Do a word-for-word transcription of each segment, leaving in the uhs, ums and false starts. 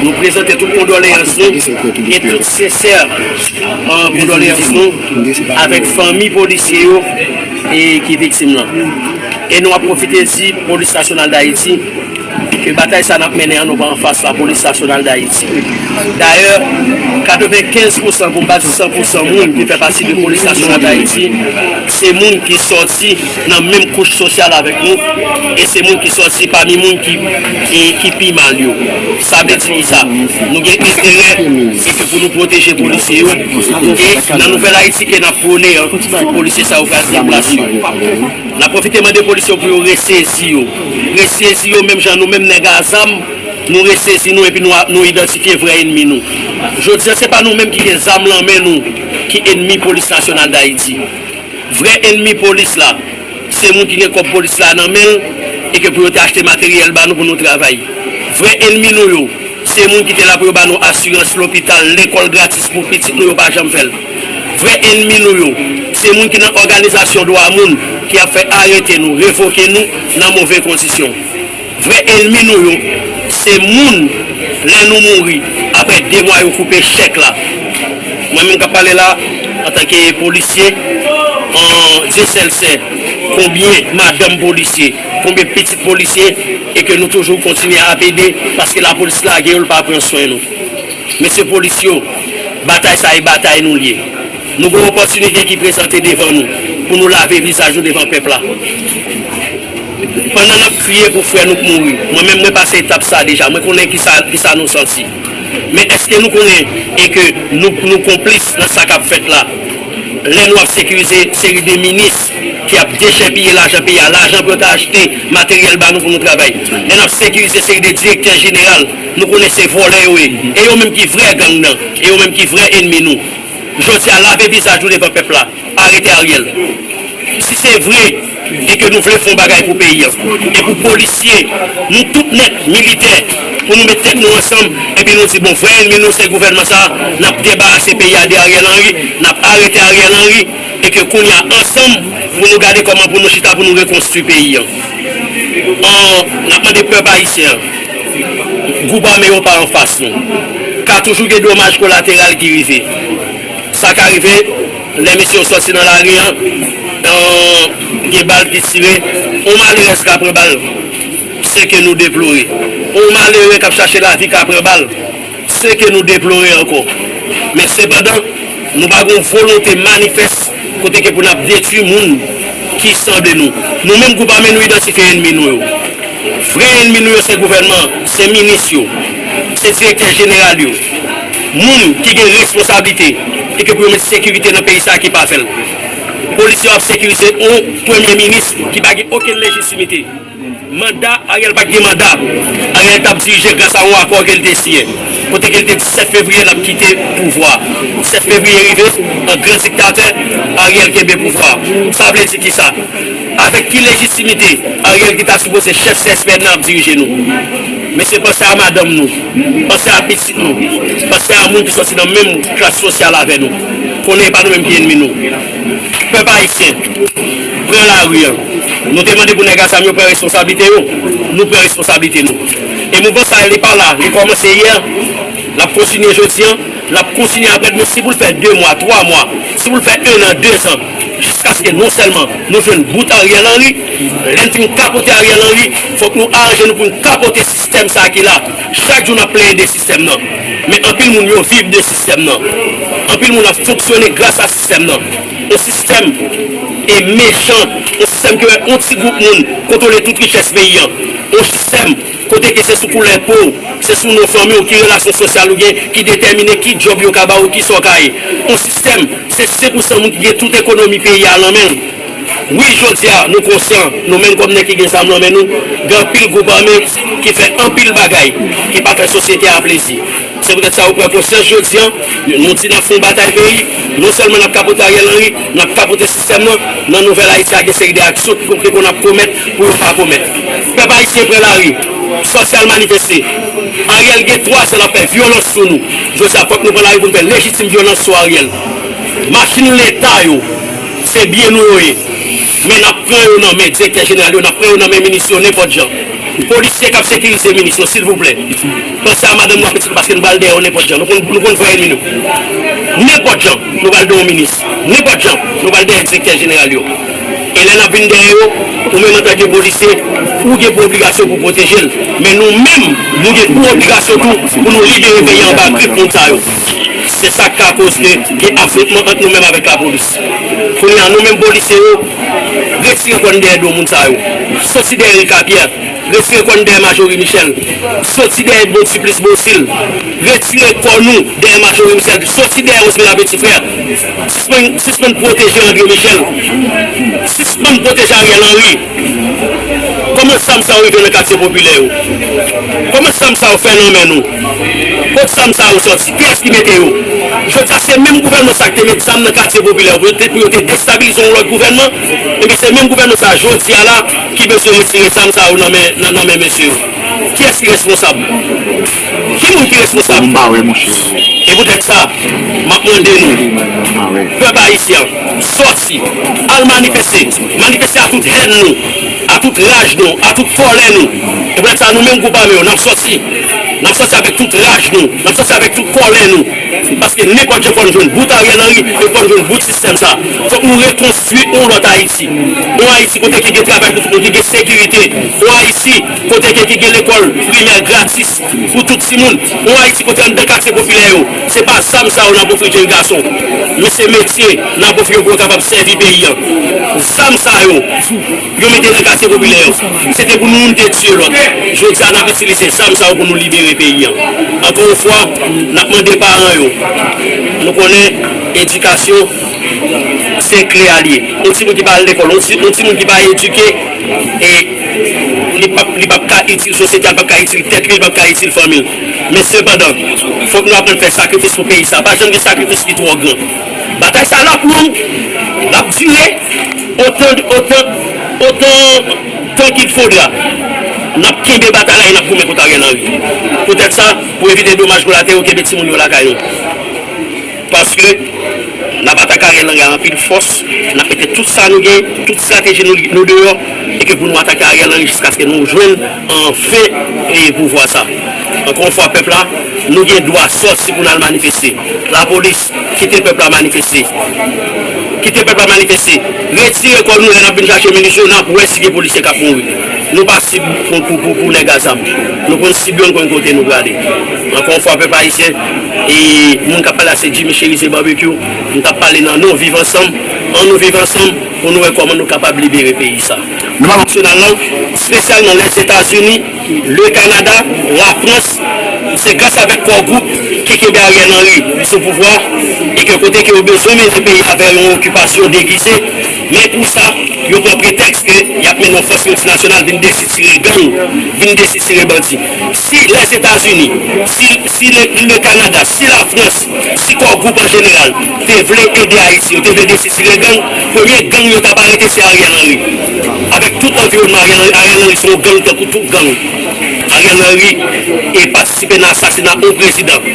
Nou prezante tout kondoleyans nou e tout sensè, euh, kondoleyans nou avèk fanmi polisye yo e ki viktim lan. E nou ap pwofite di Polis Nasyonal Dayiti ke batay sa n ap mennen an, nou pa anfas Lapolis Nasyonal Dayiti. Dayè, katrevenkenz pousan, pou m pa di san pousan, moun ki fè pati de Polis Nasyonal Dayiti, se moun ki sòti nan menm kouch sosyal avèk nou, e se moun ki sòti pami moun ki, ki, ki pi mal yo. Sa vle di ki sa? Nou gen enterè, se ke pou nou pwoteje polisye yo, e nan Nouvèl Ayiti ke n ap pwone an, polisye sa yo pral gen plas yo. N ap pwofite mande polisye yo pou yo resezi yo. Resezi yo menm jan nou menm nèg a zam, nou resezi nou epi nou, nou idantifye vrè enmi nou. Jodi a, se pa nou menm ki gen zam lan men nou ki enmi Polis Nasyonal Dayiti. Vrè enmi polis la, se moun ki gen kòb polis la nan men l e ke pou yo te achte materyèl ba nou pou nou travay. Vrè enmi nou yo, se moun ki te la pou yo ba nou asirans lopital, lekòl gratis pou pitit nou, yo pa janm fè l. Vrè enmi nou yo, se moun ki nan òganizasyon dwa moun ki ap fè arete nou, revoke nou nan move kondisyon. Vrè enmi nou yo, se moun, lè nou mouri, apre de mwa yo koupe chèk la. Mwen menm k ap pale la, antanke polisye, an Dye sèl sè, konbyen madanm polisye, konbyen pitit polisye, e ke nou toujou kontinye ap ede, paske lapolis lage yo, l pa pran swen nou. Mesye polis yo, batay sa e batay nou l ye. Nou gen yon opòtinite ki prezante devan nou pou nou lave vizaj nou devan pèp la. Pandan n ap kriye pou frè nou k mouri, mwen menm mwen pase etap sa deja, mwen konnen kisa, kisa nou santi. Men èske nou konnen e ke nou, nou konplis nan sa k ap fèt la? Lè nou ap sekirize seri de minis ki ap dechèpiye lajan peyi a, lajan pou yo ta achte materyèl ba nou pou nou travay. Lè n ap sekirize seri de direktè jeneral, nou konnen se vòlè yo ye. E yo menm ki vrè gang nan, e yo menm ki vrè enmi nou. Jodi a, lave vizaj nou devan pèp la. Arete Ariel. Si se vre e ke nou vle fè yon bagay pou peyi a, e pou polisye, nou tout nèt, militè, pou nou met tèt nou ansanm, epi nou di, bon, vrè enmi nou se gouvènman sa, n ap debarase peyi a de Ariel Henry, n ap arete Ariel Henry, e ke kounye a ansanm, pou nou gade kòman pou nou chita, pou nou rekonstwi peyi a. An, n ap mande pèp ayisyen an, gwoup ame yo pa anfas nou. Ka toujou gen domaj kolateral ki rive. Sa ka rive, lè mesye yo sòti nan lari an, euh, gen bal ki tire, yon malerèz ka pran bal, se ke nou deplore. Yon malere k ap chache lavi ka pran bal, se ke nou deplore ankò. Men sepandan, nou pa gen yon volonte manifès kote ke pou n ap detwi moun ki sanble nou. Nou menm gwoup ame nou idantifye enmi nou yo. Vrè enmi nou yo se gouvènman, se minis yo, se direktè jeneral yo. Moun ki gen responsablite e ke pou yo met sekirite nan peyi sa a ki pa fè l. Polis yo ap sekirize yon premye minis ki pa gen okenn lejitimite. Manda, Ariel pa t gen manda. Ariel t ap dirije gras a yon akò ke l te siyen, kote ke l te di sèt fevriye l ap kite pouvwa. Sèt fevriye rive, an gran diktatè, Ariel kenbe pouvwa. Sa vle di kisa? Avèk ki lejitimite Ariel ki ta sipoze chèf C S P N nan ap dirije nou? Mesye, panse a madanm nou, panse a pitit nou, panse a moun ki sòti nan menm klas sosyal avè nou. Konnen e pa nou menm ki enmi nou. Pèp ayisyen, pran lari an. Nou te mande pou nèg a zam yo pran responsablite yo. Nou pran responsablite nou. E mouvman sa a, li pa la, li kòmanse yè, l ap kontinye jodi an, l ap kontinye apre demen, si pou l fè de mwa, twa mwa, si pou l fè en an, dezan, jiskaske non sèlman nou jwenn bout Ariel Henry, lè n fin kapote Ariel Henry, fòk nou aranje nou pou n kapote sistèm sa a ki la. Chak jou n ap plenyen de sistèm nan. Men anpil moun yo viv de sistèm nan. Anpil moun ap fonksyone gras a sistèm nan. Yon sistèm e mechan, yon sistèm ki wè yon ti gwoup moun kontwole tout richès peyi an. Yon sistèm kote ke se sou koulè po w, se sou non fanmi w, ki relasyon sosyal ou gen, ki detèmine ki djòb yo ka ba w, kisa w ka ye. Yon sistèm, se senk pou san moun ki gen tout ekonomi peyi a lan men l. Wi, jodi a, nou konsyan, nou menm kòm nèg ki gen zam lan men nou, gen anpil gwoup ame ki fè anpil bagay ki pa fè sosyete a plezi. Se poutèt sa, ou pran konsyans jodi an, nou di n ap fè yon batay peyi, non sèlman n ap kapote Ariel Henry, n ap kapote sistèm nan, nan Nouvèl Ayiti a gen seri de aksyon ki konplike n ap komèt pou yo pa komèt. Pèp ayisyen pran lari, sòti al manifeste. Ariel gen twa zan l ap fè vyolans sou nou. Jodi a, fòk nou pran lari pou n fè lejitim vyolans sou Ariel. Machin leta yo, se byen nou yo ye. Men n ap pran yo nan men direktè jeneral yo, n ap pran yo nan men minis yo nenpòt jan. Polisye k ap sekirize minis yo, silvouplè, panse a madanm nou ak pitit nou, paske nou pral dèyè yo nenpòt jan. Nou konn, nou konn fè ènmi nou. Nenpòt jan, nou pral dèyè yon minis. Nenpòt jan, nou pral dèyè direktè jeneral yo. E lè n ap vin dèyè yo, ou menm antanke polisye, ou gen pou obligasyon pou pwoteje l. Men nou menm, nou gen pou obligasyon tou pou nou libere peyi a anba grif moun sa yo. Se sa k ka koz ke gen afwontman ant nou menm avèk lapolis. Kounye a, nou menm polisye yo, retire kò n dèyè do moun sa yo. Soti dèyè Rika Pyè, retire kò n dèyè Majori Michel. Soti dèyè Bon Siplis Bosil. Retire kò nou dèyè Majori Michel. Soti dèyè Rosemary Petit Frère. Sispann, sispann pwoteje André Michel. Sispann pwoteje Ariel Henry. Kòman zam sa yo rive nan katye popilè yo? Kòman zam sa yo fè nan men nou? Kot zam sa yo sòti? Kiyès ki mete yo? Jodi a, se menm gouvènman sa ki te met zam nan katye popilè yo pou yo te, pou yo te destabilize yon lòt gouvènman. Ebyen, se menm gouvènman sa, jodi a la, ki bezwen retire zam sa yo nan men, nan, nan men mesye yo. Kiyès ki responsab? Ki moun ki responsab? M pa wè, monchè. E poutèt sa, m ap mande nou, pèp ayisyen, sòti, al manifeste. Manifeste a tout hèn nou, a tout raj nou, a tout kòlè nou. E poutèt sa, nou menm gwoup ame yo, n ap sòti. N ap sòti avèk tout raj nou, n ap sòti avèk tout kòlè nou. Paske nenpòt jan fò n jwenn bout Ariel Henry, e fò n jwenn bout sistèm sa. Fòk nou rekonstwi yon lòt Ayiti. Yon Ayiti kote ki gen travay pou tout moun, ki gen sekirite. Yon Ayiti kote ke ki gen lekòl primè gratis pou tout timoun. Yon Ayiti kote anndan katye popilè yo, se pa zam sa yo n ap ofri jenn gason, men se metye n ap ofri yo pou yo kapab sèvi peyi a. Zam sa yo, yo mete nan katye popilè yo, se te pou nou youn te tiye lòt. Jodi a, n ap itilize zam sa yo pou nou libere peyi a. Ankò yon fwa, n ap mande paran yo, nou konnen edikasyon se kle a l ye. Yon timoun ki pa al lekòl, yon ti, yon timoun ki pa edike, e li p ap, li p ap ka itil sosyete a, li p ap ka itil tèt li, li p ap ka itil fanmi l. Men sepandan, fòk nou aprann fè sakrifis pou peyi sa. Pa janm gen sakrifis ki twò gran. Batay sa l ap long, l ap dire, otan, otan, otan tan qu'il faudra. N ap kenbe batay la e n ap goumen kont Ariel Henry. Poutèt sa, pou evite domaj kolaterò, kenbe timoun yo lakay nou. Paske n ap atake Ariel Henry a anpil fòs, n ap mete tout sa nou gen, tout estrateji nou, nou deyò, e ke pou nou atake Ariel Henry jiskaske nou jwenn anfen e pouvwa sa. Ankò yon fwa, pèp la, nou gen dwa sòti pou n al manifeste. Lapolis, kite pèp la manifeste. Kite pèp la manifeste. Retire kò nou lè n ap vin chache minis yo, n ap wè si gen polisye k ap mouri. Nou pa sib pou, pou, pou, pou nèg a zam. Nou konn sib yo, nou konn kote nou prale. Ankò yon fwa, pèp ayisyen, e moun k ap pale a se Jimmy Chérizier Barbecue. M t ap pale nan non Viv Ansanm. Ann nou viv ansanm pou nou wè kòman nou kapab libere peyi sa. Nasyonal la, espesyalman Lèzetazini, le Kanada, Lafrans, se gras avèk Core Group ki kenbe Ariel Henry sou pouvwa, e ke kote ke yo bezwen mennen peyi a vè yon okipasyon degize, men pou sa, yo pran pretèks ke y ap mennen yon fòs miltinasyonal vin desitire gang, vin desitire bandi. Si Lèzetazini, si, si le, le Kanada, si Lafrans, si Core Group an jeneral te vle ede Ayiti, yo te vle desitire gang, premye gang yo t ap arete se Ariel Henry. Avèk tout anviwònman Ariel Henry, Ariel Henry se yon gang tankou tout gang. Ariel Henry e patisipe nan asasina yon prezidan.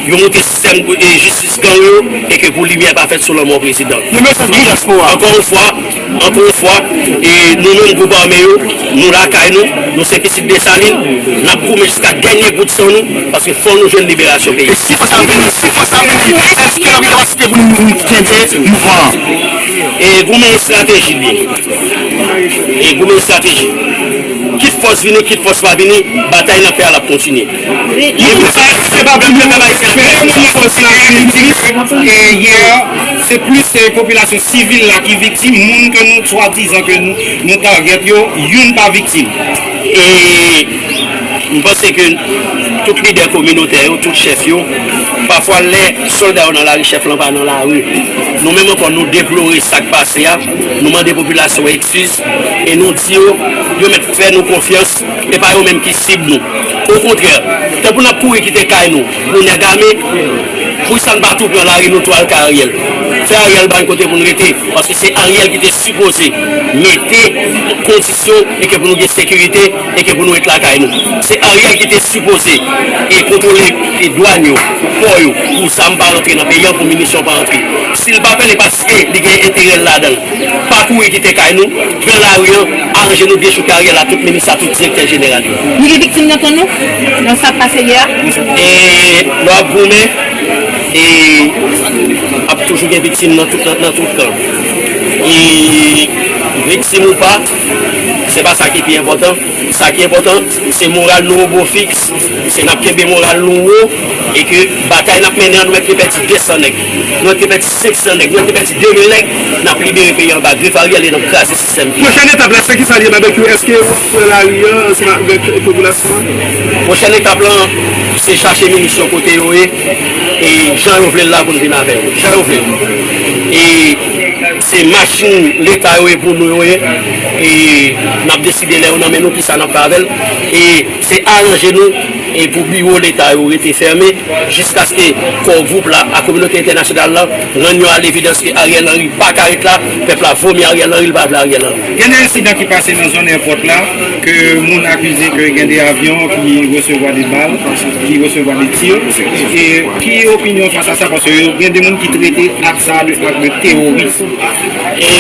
Yo moute sistèm, e, jistis gang yo, e ke pou limyè pa fèt sou lanmò prezidan. Yon mesaj pou dyaspora. Ankò yon fwa, ankò yon fwa, e nou menm gwoup ame yo, nou lakay nou, nou se pitit Desalin, n ap goumen jiska dènye gout san nou, paske fò nou jwenn liberasyon peyi. E si fòs la vini, si fòs la vini, èske n ap kapasite pou nou kenbe mouvman an? E goumen estrateji l ye. E goumen estrateji. Kit fòs vini, kit fòs pa vini, batay n ap fè a l ap kontinye. Li pou sa, se pa pou nou fè bagay sa. Fòs la vini, e yè, se plis, e, popilasyon sivil la ki viktim, moun ke nou swadizan ke nou, nou target yo, youn pa viktim. E m panse ke tout lidè kominotè yo, tout chèf yo, pafwa lè sòlda yo nan lari, chèf lan pa nan lari. Nou menm ankò, nou deplore sa k pase a, nou mande popilasyon an eskiz, e nou di yo, yo mèt fè nou konfyans, e pa yo menm ki sib nou. Okontrè, tanpou n ap kouri kite kay nou pou nèg ame, poukisa n pa tou pran lari nou tou al kay Ariel? Fè Ariel ba n kote pou n rete, paske se Ariel ki te sipoze mete kondisyon e ke pou nou gen sekirite e ke pou nou ret lakay nou. Se Ariel ki te sipoze e kontwole E dwàn yo, pò yo, pou zam pa rantre nan peyi an, pou minisyon pa rantre. Si l pa fè l, e paske li gen enterè l ladan l. Pa kouri kite kay nou, pran lari an, aranje nou byen chouke aryèl a tout minis a, tout direktè jeneral yo. Nou gen viktim nan kan nou, nan sa k pase yè a? E lè w ap goumen, e ap toujou gen viktim nan tout, nan, nan tout kan. E viktim ou pa, se pa sa ki pi enpòtan. Sa ki enpòtan, se moral nou wo fiks, se n ap kenbe moral nou wo, e ke batay n ap mennen an, nou mèt te pèdi de san nèg, nou mèt te pèdi senk san nèg, nou mèt te pèdi de mil nèg, n ap libere peyi an anba grif Ariel e n ap kraze sistèm ki la. Pwochèn etap la, se ki sa l ye, Babecue? Èske w ap pran lari an ansanm avèk popilasyon an? Pwochèn etap lan, se chache minisyon kote yo ye, e jan yo vle l la pou n vin avè yo, jan yo vle l. E se machin Leta yo ye, pou nou yo ye, e n ap deside lè yo nan men nou kisa n ap fè avè l. E se aranje nou, e pou biwo Leta yo rete fèmen jiskaske kò gwoup la ak kominote entènasyonal la rann yo a levidans ke Ariel Henry pa ka ret la, pèp la vomi Ariel Henry, li pa vle Ariel Henry. Gen de ensidan ki pase nan zòn èpòt la, ke moun akize ke gen de avyon ki resevwa de bal, ki resevwa de tir. E ki opinyon w fas a sa? Paske yo gen de moun ki trete ak sa de, ak de teworis. E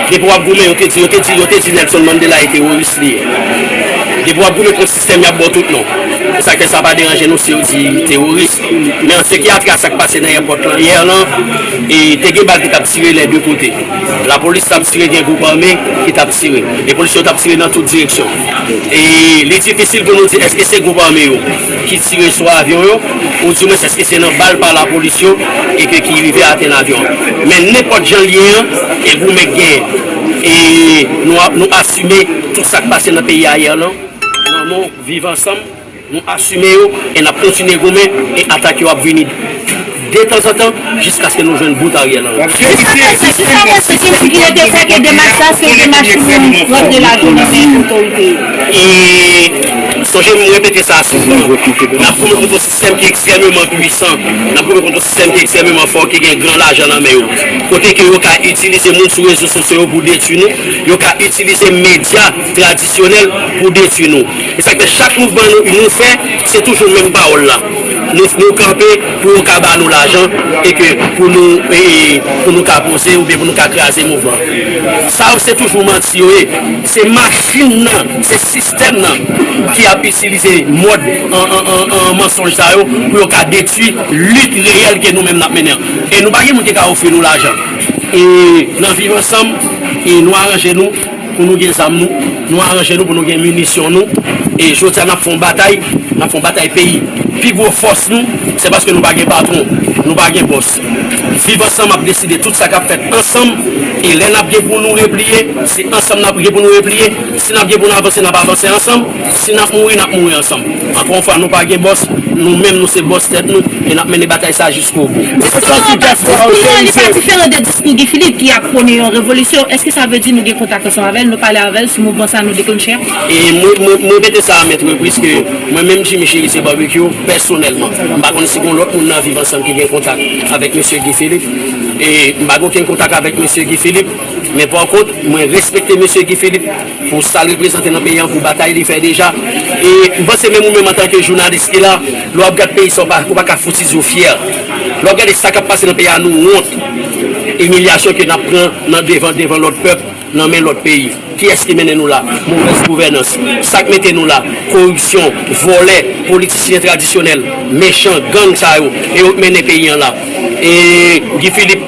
depi w ap goumen, yo te di, yo te di, yo te di Nelson Mandela e teworis li ye. Depi w ap goumen kont sistèm, y ap ba w tout non. Sa k fè sa pa deranje nou si yo di teworis. Men an se ki atè a sa k pase nan èpòt lan yè lan, e te gen bal ki t ap tire lè de kote. Lapolis t ap tire, gen gwoup ame ki t ap tire. E polis yo t ap tire nan tout direksyon. E li difisil pou nou di èske se gwoup ame yo ki tire sou avyon yo, oudimwens èske se nan bal pa lapolis yo e ke ki rive atenn avyon an. Men nenpòt jan l ye an, e goumen k genyen. E nou, nou asime tout sa k pase nan peyi a yè lan. Nan non Viv Ansanm, nou asime yo e n ap kontinye goumen e atak yo ap vini detanzantan jiskaske nou jwenn bout Ariel Henry. Èske sa vle di se ki yo te fè ke demach sa, se demach pou nou rantre lajan nan men otorite yo? E sonje m repete sa souvan, n ap goumen kont yon sistèm ki ekstrèmeman pwisan, n ap goumen kont yon sistèm ki ekstrèmeman fò, ki gen gran lajan nan men yo. Kote ke yo ka itilize moun sou rezo sosyo yo pou detwi nou, yo ka itilize medya tradisyonèl pou detwi nou. E sa k fè chak mouvman nou, nou fè, se toujou menm pawòl la. Nou, nou kanpe pou yo ka ba nou lajan e ke pou nou, e, pou nou ka poze oubyen pou nou ka kraze mouvman. Sa yo se toujou manti yo ye. Se machin nan, se sistèm nan ki ap itilize mòd an, an, an, an mansonj sa yo pou yo ka detwi lit reyèl ke nou menm n ap mennen an. E nou pa gen moun ki ka ofri nou lajan. E nan Viv Ansanm, e nou aranje nou pou nou gen zam nou, nou aranje nou pou nou gen minisyon nou. E jodi a, n ap fè yon batay, n ap fè yon batay peyi. Pi gwo fòs nou, se paske nou pa gen patwon, nou pa gen bòs. Viv Ansanm ap deside tout sa k ap fèt ansanm, e lè n ap gen pou nou repliye, se ansanm n ap gen pou nou repliye. Si n ap gen pou n avanse, n ap avanse ansanm. Si n ap mouri, n ap mouri ansanm. Ankò yon fwa, nou pa gen bòs, nou menm nou se bòs tèt nou, e n ap mennen batay sa jiskobou. Èske sa ki dyaspora yo? Li pa diferan de diskou Guy Philippe ki ap pwone yon revolisyon. Èske sa vle di nou gen kontak ansanm avè l, nou pale avè l sou mouvman sa nou deklanche a? E mwen, mwen, mwen repete sa a mèt repriz ke mwen menm Jimmy Chérisier Barbecue, pèsonèlman, m pa konn si gen lòt moun nan Viv Ansanm ki gen kontak avèk mesye Guy Philippe. E m pa gen okenn kontak avèk mesye Guy Philippe, men pa kont, mwen respekte mesye Guy Philippe pou sa l reprezante nan peyi an, pou batay li fè deja. E m panse menm ou menm antanke jounalis ki la, lè w ap gad peyi sa, ou pa, ou pa ka fout di w fyè. Lè w ap gade sa k ap pase nan peyi a, nou wont. Imilyasyon ke n ap pran nan devan, devan lòt pèp, nan men lòt peyi. Kiyès ki mennen nou la? Movèz gouvènans. Sa k mete nou la? Koripsyon, vòlè, politisyen tradisyonèl, mechan, gang sa yo. E yo k mennen peyi an la. E Guy Philippe,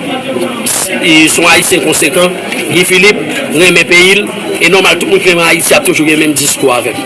e, se yon Ayisyen konsekan. Guy Philippe renmen peyi l. E nòmal, tout moun ki renmen Ayiti ap toujou gen menm diskou avè l.